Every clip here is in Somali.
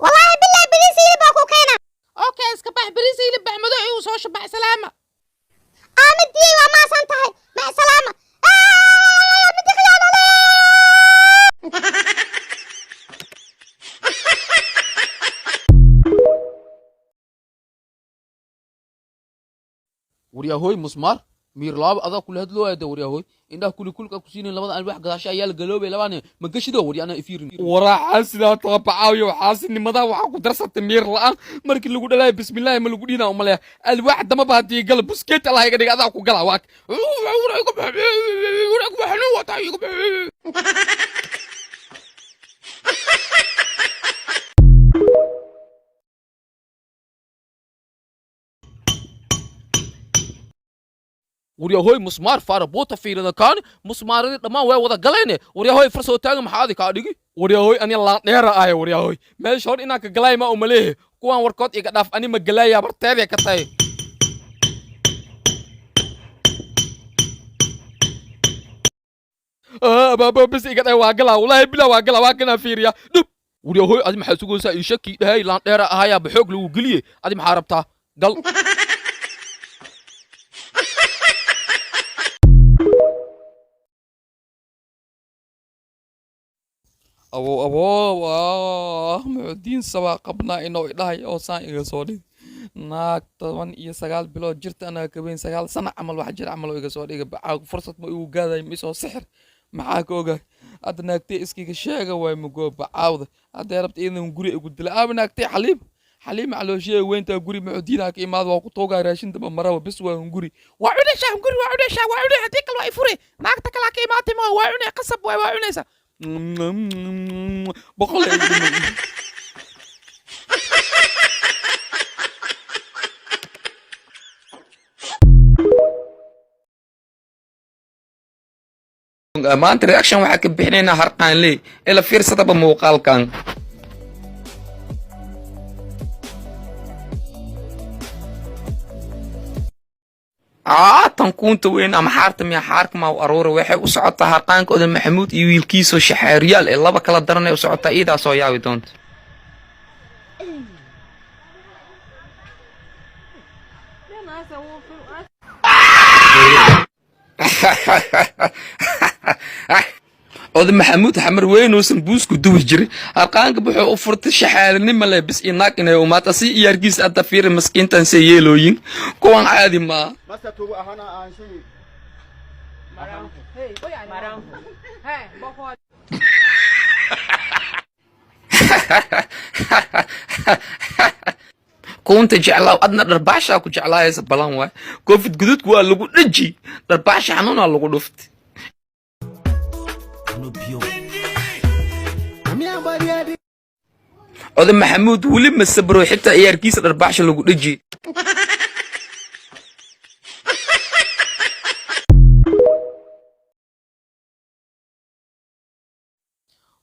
Wallaahi billahi, bariis hilib baa ku keena. Okay, iska bax. Bariis hilib baxmado igu soo shabax. Salaama. Aamadiyey, waa maasan tahay. Mac salaama. Midi khiyaanole. Waryahoy musmaar miirlaaba, adaa kula hadlooyada. Waryahoy, indhaha kuli kulka ku siinin, labada alwaax gadaasha ayaa la galoobay. Labaane ma gashido, waryaana ifiirin. Waraa xaasidaa taabacaayo, xaasinimada waxaa ku darsatay miir la'aan. Markii lagu dhalaayo bismillaahi ma lagu dhiinaa umaleya. Alwaax damaba haddii gala buskeet Allah iga dhiga, adaa ku gala waak. Waryahoy musmaar faaraboota fiirina kaani musmaaradii dhammaan way wada galeene. Waryahoy, far soo taaga, maxaa adi kaa dhigi? Waryahoy, ani laandheera ahay. Waryahoy, meesha hor inaan ka galaay ma umaleehe. Kuwaan warkood iga dhaaf, ani ma galaaya, barteedee ka tahay. Abaabo, bes iga dhahay, waa galaa. Wallaahi bilaa, waa galaa, waa kanaa fiiriya dhub. Waryahoy, adi maxaa sugaysaa? Ii shaki dhahay, laandheera ahayaa baxoog lagu geliye. Adi maxaa rabtaa? Gal. Abow abow, ah muxudiin sabaa qabnaa inoo idhahay oo saan iga soo dhig. Naag 19 bilood jirta, anaa kaweyn 9 sano camal, wax jir camal oo iga soo dhiga. Bacaa fursad ma igu gaaday misoo sixir maxaa ka ogahay? Hadda naagtay iskiga sheega waay mugoo bacaawda. Hadday rabta iyadan guri igu dila. Aaba naagtay Xaliim, Xaliim calooshiya weyntaa. Guri muxudiinaa ka imaada, waa ku toogaa. Raashin daba maraba, bis waa hunguri, waa cunaysaa hunguri, waa cunaysaa, waa cunay. Haddii kale waa ifure. Naagta kalaa ka imaatay ma waa cunay, qasab waay, waa cunaysaa. Boqol ay dhimay. Maanta reaction waxaa ka bixinaynaa harqaanley. Ila fiirsadaba muuqaalkan. Tan kuunta weyn ama xaarta miya, xaarka maa u aruura. Waxay u socotaa harqaankooda Maxamuud iyo wiilkiisoo shaxaariyaal ee laba kala daranay u socotaa. Iidaa soo yaabi doonta. Oda Maxamuud Xamar weynuusan buusku duwi jiray, harqaanka wuxuu u furtay shaxaarinima leh bis iyo naag inay umaata si iyaarkiisa. Adda fiiri maskiintan se yeelooyin kuwan caadi maa. Kuunta jeclaaw, adna dharbaashaa ku jeclaayaysa balan waay. Koofid guduudku waa lagu dhaji, dharbaasha xanuunaa lagu dhuftay. Oda Maxamuud weli ma sabro, xitaa iyaarkiisa dharbaasha lagu dhaji.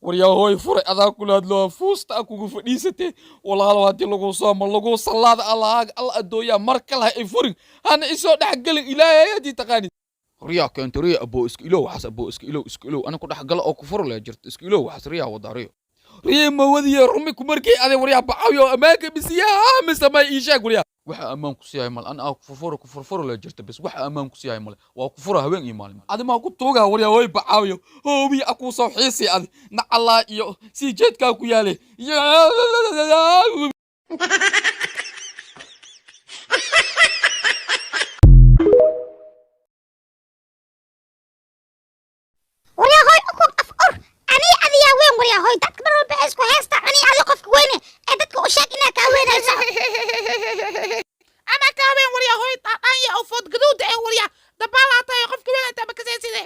Waryaahooy furay, adaa kula hadloo, fuusta a kugu fadhiisatee. Walaalo, haddii lagu sooma lagu sallaada allahaaga alla adooyaa, mar kale ha i furin, hana isoo dhexgelin. Ilaahay haddii taqaanid. Riyaa keento riya. Aboo, iska ilow waxaas. Aboo, iska ilow, iska ilow. Ani ku dhex gala oo ku furo leh jirto. Iska ilow waxaas, riyaa wadaa riyo. Riya mawadiyo rumi kumarkii aday. Waryaa bacawyo, ammaanka bisiyaa mise may? Ii sheeg waryaa. Waxa ammaan ku siyahay mal an aa ku furfuro, ku furfuro leh jirta bes. Waxa ammaan ku siyahay male, waa ku fura haween iyo maalin. Adi maa ku tuugaa? Waryaa hooy bacaawiyo, hoobiya a kuu soo xiisi. Adi nacalaa iyo sii jeedkaa ku yaalay. Waryahoy, ukun af ur, anii adiyaa weyn. Waryahoy, dadka mar walba isku heesta anii adi qofka weyne ee dadka u sheeg inaa kaa weynayso. Anaa kaa weyn, waryahoy, dhaadhaanya oo food gaduuda ee. Warya dabaalaa tahay, qofka weyn intaa makasaysidee.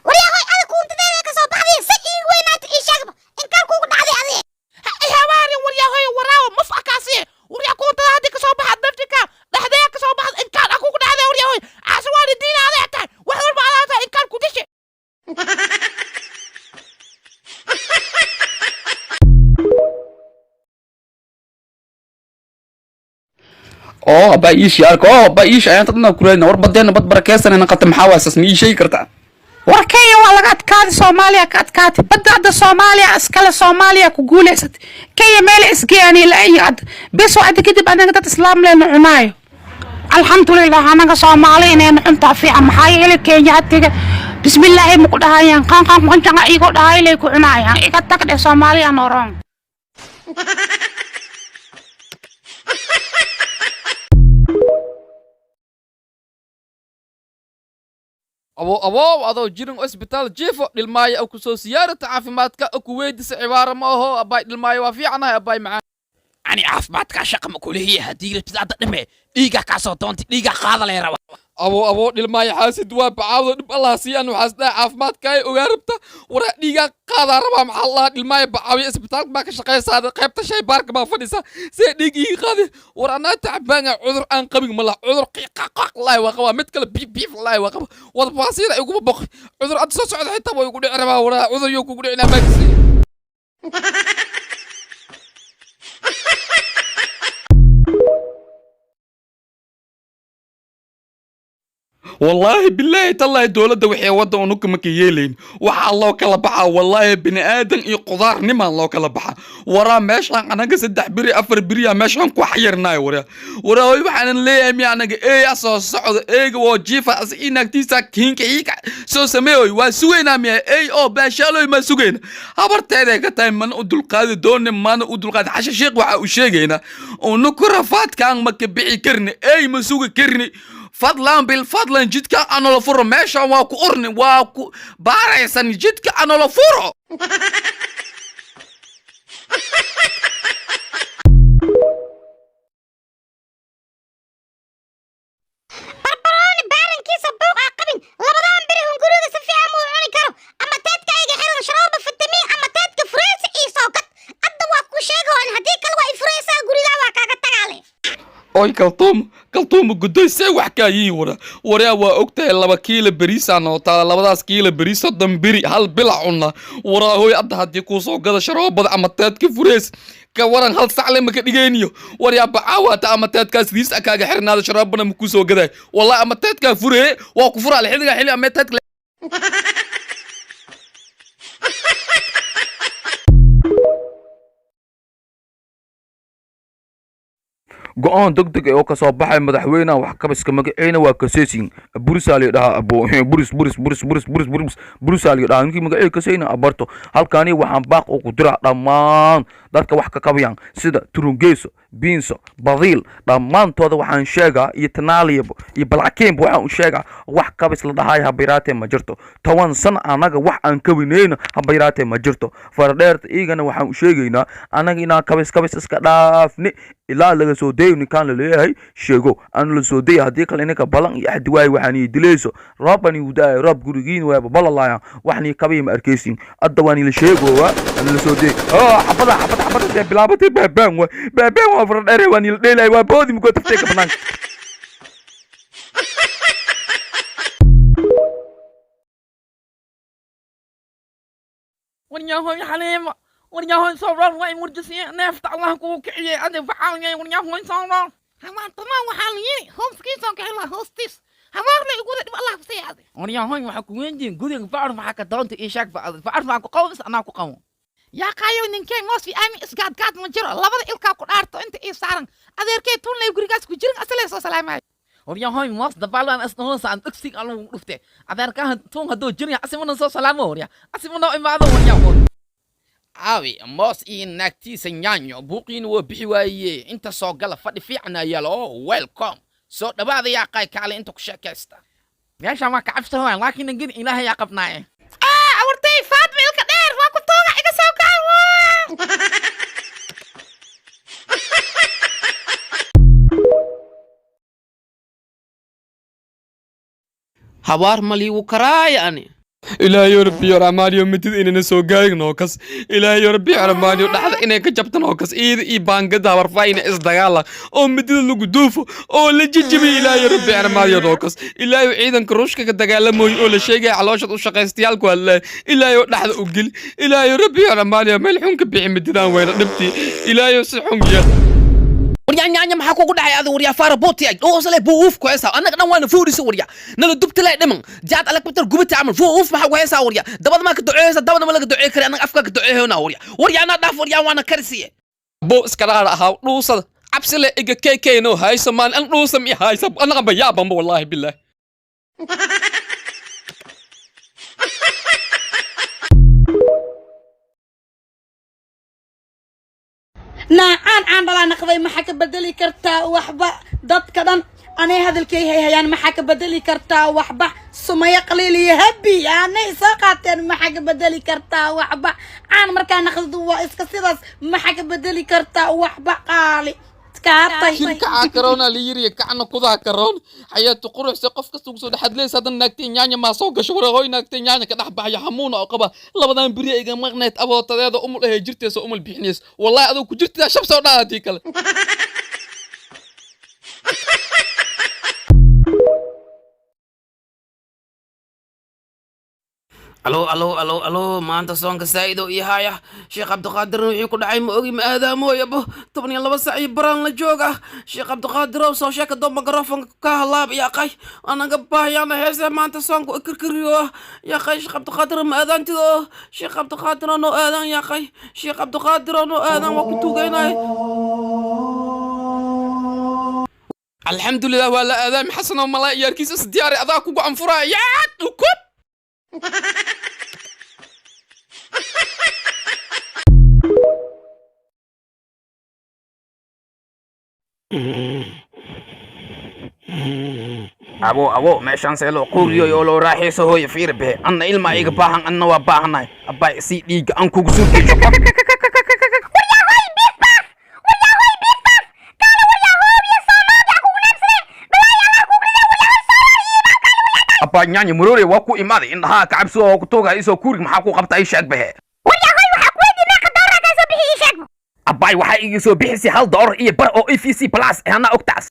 Waryahoy, adi kuuntadeeda ka soo baxday si ii weynaata, ii sheegba inkaan kuugu dhacday adi. Ha i hawaarin, waryahoy, waraawo muf akaasiye. Warya, kuuntada haddii kasoo baxa daftika dhexdeeya kasoo baxda, inkaan a kugu dhacday. Waryahoy, caasi waalidiina adaa tahay, wax walba adaa tahay, inkaan ku dishe. Oo abaa iishi arka, oo abaa iishi ayaan tadna kulaadna. War badeena bad barakeysanayna qata, maxaa waasas? Ma ii sheegi kartaa? War Kenya waa laga adkaaday, Soomaaliya ka adkaatay. Badda hadda Soomaaliya iskale, Soomaaliya ku guulaysatay. Kenya meel isgeeyani la iyo hadda bes waa hadda kadib anaga dad islaam leena cunaayo. Alxamdulilah, anaga Soomaali inayna cuntaa fiican. Maxaa yeelay Kenya hatiga bismillaahi ma ku dhahayaan, qanqan qanjaqa igo dhahay lay ku cunaayaan. Iga tag dheh, Soomaaliya nooroon. Abo abow, adoo jirin isbitaal jiifo, dhilmaayo ku soo siyaarata, caafimaadka ku weydisa cibaaro ma aho. Abaay dhilmaayo, waa fiicanahay, abaay macaan. Ani caafimaadkaa shaqa ma kulihiya. Haddii rabtid hadda dhime dhiigaa kaa soo doontay, dhiigaa qaada lay raba. Abo abo dhilmaayo, xaasid waa bacaawdo, dhib Allah siiyaan. Waxaas dhahay caafimaadkaay ogaa rabta. Waraa dhiigaa qaadaa rabaa. Maxaa la dhahaa dhilmaayo bacaawiya? Isbitaalka baa ka shaqaysaa, qaybta shaybaarka baa fadhisa, see dhiig ii qaadi? War anaa tacbaanga, cudur aan qabin ma laha. Cudur qiiqaqaq lahi waa qabaa, mid kale biif biif lahi waa qaba, wada baasiira iguma boqi. Cudur hadda soo socda xitaa waa igu dhici rabaa. Waraa cudur yoo kugu dhicinaa maagisi. Wallaahi bilaahi tallaahi, dowladda waxay wadda unuka maka yeelayn. Waxaa loo kala baxaa wallaahi bini aadan iyo qudaarnimaan loo kala baxa. Waraa meeshaan anaga 3 beri 4 beriyaa meeshaan ku xayirnaay. Waraa waraa hoy, waxaanan leeyahay miya anaga eeya soo socda, eega oo jiifa as inaagtiisa kiinka iika soo sameeyoy, waa sugaynaa miya? Ey oo baashaaloy maa sugayna? Habarteeday ka tahay, mana u dulqaadi doone, mana u dulqaadi. Xasha sheekh waxaa u sheegaynaa unuku rafaadkaan ma ka bixi karni, ey ma sugi karni. Fadlan bilfadlan, jidka anola furo. Meeshan waa ku urni, waa ku baaraysan, jidka anola furo. Barbarooni baarankiisa buuq aa qabin. Labadan beri hunguriga si fiican muu cuni karo. Ama teedka iga xiran sharooba fitamiin ama teedka fureysa ii soo gad. Hadda waa ku sheegahoon, haddii kale waa i fureysaa, gurigaa waa kaaga tagaale. Oy Kaltuum, Kaltuuma gudoy, see wax kaa yihiin? Wara waraa, waa ogtahay, 2 kiilo beriisaa noo taala. Labadaas kiilo beriis 30 beri, hal bila cunna. Waraa hooy, adda haddii kuu soo gada sharoobada ama teedka fureys, ka waran hal sacle maka dhigayniyo? Waryaa bacaawaata, ama teedkaas riis a kaaga xirnaada, sharoobana ma kuu soo gaday. Wallahi ama teedkaa furee waa ku furaa xilligaa xilli ama teedka. Go'aan degdeg ah oo kasoo baxay madaxweynaha wax kabiska magaceena waa kasesin Burisaa la dhahaa. Abo buris buris buris buris buris buris burisaa la dhahaa ninkii magacee kaseyna abarto. Halkani waxaan baaq ugu diraa dhammaan dadka wax ka kabayaan sida Turungeeso, Biinso, Badiil, dhammaantooda waxaan sheegaa, iyo Tanaaliyaba iyo Balcakiinba waxaan u sheegaa, wax kabis la dhahaay habayraatee ma jirto. 10 sano annaga wax aan kabinayno habayraatee ma jirto. Faradheerta iyagana waxaan u sheegaynaa annaga inaan kabis kabis iska dhaafni ilaa laga soo dayo ninkaan la leeyahay sheego aan la soo daya. Haddii kale ininka balan iyo axdi waayo, waxaan ii dilayso rooban igu daaya, roob gurigiin waaba balalaya, waxnii kabiya ma arkaysin. Hadda waan ila sheegoowa aan la soo day oo xabada xabada xabada dee bilaabatay. Baabaan waa baabaan, waa faradheere, waan ila dheelay, waa boodi mugoo taftay ka banaanka. Waryahoy Xaliimo, waryahoy soo roor, waa imurjisiye, neefta Allah kugu kiciyey, adi facaaliyay. Waryahoy soo roor, habaartamaan waxaa la yiri hooskiisoo ka helaa hoostiis habaarna iguda dhib Allah kusii adi. Waryahoy, waxaa ku weydiin guriga facur maxaa ka doonta? Ii sheeg facur maxaa ku qabo mise anaa ku qabo? Yaa qaayo, ninkee moos fi aami isgaadgaad ma jiro, labada ilkaa ku dhaarto inta ii saaran. Adeerkee tuunlay gurigaas ku jirin, asalee soo salaamayo. Waryahoy, moos dabaalaan asnahoosaan dhugsiga aluu dhufte. Adeerkaha tuun hadduu jirya asimana soo salaamo, warya asimana imaado waryahoy. Caawi moos iyo naagtiisa nyaanyo buuqiina waa bixi waaye. Inta soo gala, fadhi fiican ayaa oo welcome, soo dhawaada. Yaa qaay, kaale inta ku sheekaysta. Meeshaan waa ka cabsa waay, laakiin gedi Ilaahay yaa qabnaaye. Awartay Faatma ilka dheer waa ku tooga, iga soo gaar. Habaar ma liigu karaaya ani? Ilaahayo rabbiyo raxmaaniyo, mitid inayna soo gaarin oo kas. Ilaahayo rabbiyo raxmaaniyo, dhaxda inay ka jabtan oo kas, iida iyo baangada habarfaa inay isdagaala oo midida lagu duufo oo la jijibiyo. Ilaahayo rabbi raxmaaniyo oo kas. Ilaahayo ciidanka Ruushka ka dagaalamooyo oo la sheegaya calooshad u shaqaystayaalku hadlaya, Ilaahayo dhaxda u geli. Ilaahayo rabbiyo raxmaaniyo, meel xun ka bixi mididaan weyna dhibtii. Ilaahayo si xun yeel. Waryaa, nyaanya, maxaa kugu dhacay adi? Waryaa, faarabooti ay dhuusale buuf ku heesaa. Annaga dhan waana fuurisa. Waryaa, nala dubtalay dhiman jaad alakbatar gubata camal fuuf. Maxaa ku heesaa? Waryaa, dabada maa ka duceeysa? Dabada ma laga duceey kari, annaga afkaa ka duceeyoona. Waryaa, waryaa, anaa dhaaf. Waryaa, waana karisiye. Bo iskalaara ahaa dhuusada cabsi le iga keekeenoo hayso maan an dhuusa mi haysa anaga ba yaabanba, wallaahi bilaahi. Naacaan aan dhalaa naqday, maxaa ka bedeli kartaa? Waxba. Dadka dhan anay hadalkay hayhayaan, maxaa ka bedeli kartaa? Waxba. Sumayo Qaliil iyo Habi anay soo qaateen, maxaa ka bedeli kartaa? Waxba. Caan markaa naqdid waa iska sidaas, maxaa ka bedeli kartaa? Waxba. Qaali kaatay. Shirkacaa karoona la yiri, kacna kudaa karoon xayaatu quruxse. Qof kasta ugu soo dhexadleysa haddan naagtay nyaanya maa soo gasho. Wareehoy, naagtay nyaanya ka dhex baxaya xamuuna oo qaba labadan beri iga maqneed abootadeeda umul ahay jirteesa umul bixinays. Wallahi adoo ku jirtaa shab soo dhaa haddii kale. Alo, alo, alo, alo! Maanta soonka saa'id oo ii haya. Sheekh Cabdiqaadirna wixii ku dhacay ma ogi, ma aadaamooy abo. 12 sac iyo baraan la jooga. Sheekh Cabdiqaadirow, soo sheeka doo microfonka ka halaab. Yaqay, anaga baahyaana heese. Maanta soonka kirkiriyo. Yaqay, Sheekh Cabdiqaadir, ma aadaantido? Sheekh Cabdiqaadir, noo aadaan. Yaqay, Sheekh Cabdiqaadir, noo aadaan, waa ku tuugaynay. Alxamdulilah, waa la aadaami. Xasan oo malaa iyaarkiisa is diyaari, adaa kugu anfuraa yaad ukub. Abo, abo, meeshaan see loo quuriyoy oo loo raaxayso? Hooyo, fiir behe, anna ilmaa iga baahan, anna waa baahanahay. Abbaa, isii dhiigga aan kugu soo dejo. Waryahoy, biif baaf! Waryahoy, biif baaf! Kaale, waryahoobiya, soomaaga kugu neebsade balaayo Allah kugu rida. Waryahoy, soomaali iyo baalkaale, waryahay. Abbaa, nyaanya muroore, waa ku imaaday. Indhahaa ka cabsi oo ku toogaa isoo kuurig. Maxaa ku qabta? Ii sheeg behe. Waryahoy, waxaa ku weydiin meeqa doolar kaa soo bixi, ii sheeg. Abbaay, waxaa iga soo bixisay $1.25 oo EVC Plus, anaa ogtaas.